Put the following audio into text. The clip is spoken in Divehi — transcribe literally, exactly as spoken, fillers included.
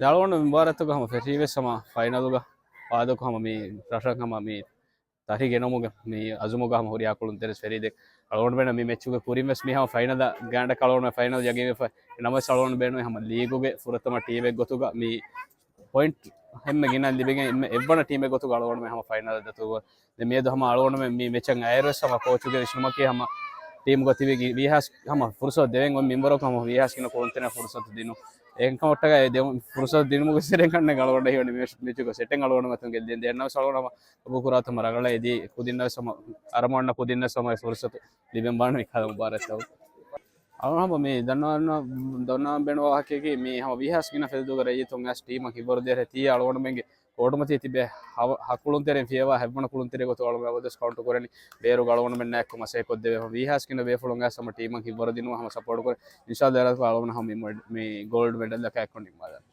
އަޅުގަނޑު މި މުބާރާތުގަ ހަމަ ފެށީވެސް ހަމަ ފައިނަލުގަ ފާދަކު ހަމަ މި ރަށަށް ހަމަ މި ތަށި ގެނުމުގެ މި އަޒުމުގަ ހަމަ ހުރިހާ ކުޅުންތެރިން ފެށީ ދެން އަޅުގަނޑުމެން މި މެޗުގެ ކުރިން ވެސް މި ހަމަ ފައިނަލަށް ގާނޑަކަށް އަޅުގަނޑުމެން ފައިނަލް ޔަގީންވެފަ. ނަމަވެސް އަޅުގަނޑު ބޭނުން ހަމަ ލީގުގެ ފުރަތަމަ ޓީމެއް ގޮތުގަ މި ޕޮއިންޓް އެންމެ ގިނަ ލިބިގެން އެންމެ އެއްވަނަ ޓީމެއް ގޮތުގަ އަޅުގަނޑުމެން ހަމަ ފައިނަލަށް ދަތުރު. ދެން މިއަދު ހަމަ އަޅުގަނޑުމެން މި މެޗަށް އައިރުވެސް ހަމަ ކޯޗުގެ ވިސްނުމަކީ ހަމަ ޓީމުގަ ތިބި ވީހާވެސް ހަމަ ފުރުސަތު ދެވެން އޮތް މިންވަރަކު ހަމަ ވީހާވެސް ގިނަ ކުޅުންތެރިން ފުރުސަތު ދިނުން. އެކަމަށްޓަކައި ދެވުން ފުރުސަތު ދިނުމުގެ ސެޓެއް ކަންނެ އަޅުގަނޑަށް ހީވަނީ މެޗުގަ ސެޓެއް އަޅުގަނޑު މަތުން ގެއްލި ދެން އަޅުގަނޑު ހަމަ ގުކުރާތަމަ ރަގަޅަށް އެދި ކުދިންނަށް ހަމަ އަރަމަންނަ ކުދިންނަށް ހަމަ ފުރުސަތު ލިބެން ބާނު މިކަހަލަ މުބާރާތްތައް. އަޅުގަނޑު ހަމަ މި ދަންނަވަން ދަންނަވަން ބޭނުންވާ ވާހަކައަކީ މި ހަމަ ވީހާވެސް ގިނަ ފެށިދޫގަ ރައްޔިތުން އައިސް ޓީމަށް ހިތްވަރު ދޭހޭ ތިޔަ އަޅުގަނޑުމެންގެ ކޯޓުމަތީ ތިބޭ ހަ-، ހަ ކުޅުންތެރިން ފިޔަވާ ހަތްވަނަ ކުޅުންތެރި ގޮތު އަޅުގަނޑު އަބަދުވެސް ކައުންޓް ކުރަނީ ބޭރުގަ އަޅުގަނޑުމެންނާ އެއްކޮށް މަސައްކަތް ކޮށްދެވޭ ހަމަ ވީހާވެސް ގިނަ ބޭފުޅުން އައިސް ހަމަ ޓީމަށް ހިތްވަރު ދިނުމަށް ހަމަ ސަޕޯޓް ކުރޭ. އިންޝާﷲ ދެރަކު އަޅުގަނޑު ހަމަ މި މޮ-، މި ގޯލްޑް މެޑަލްއަކަށް އެއްކޮށް ނިންމާލާނެ.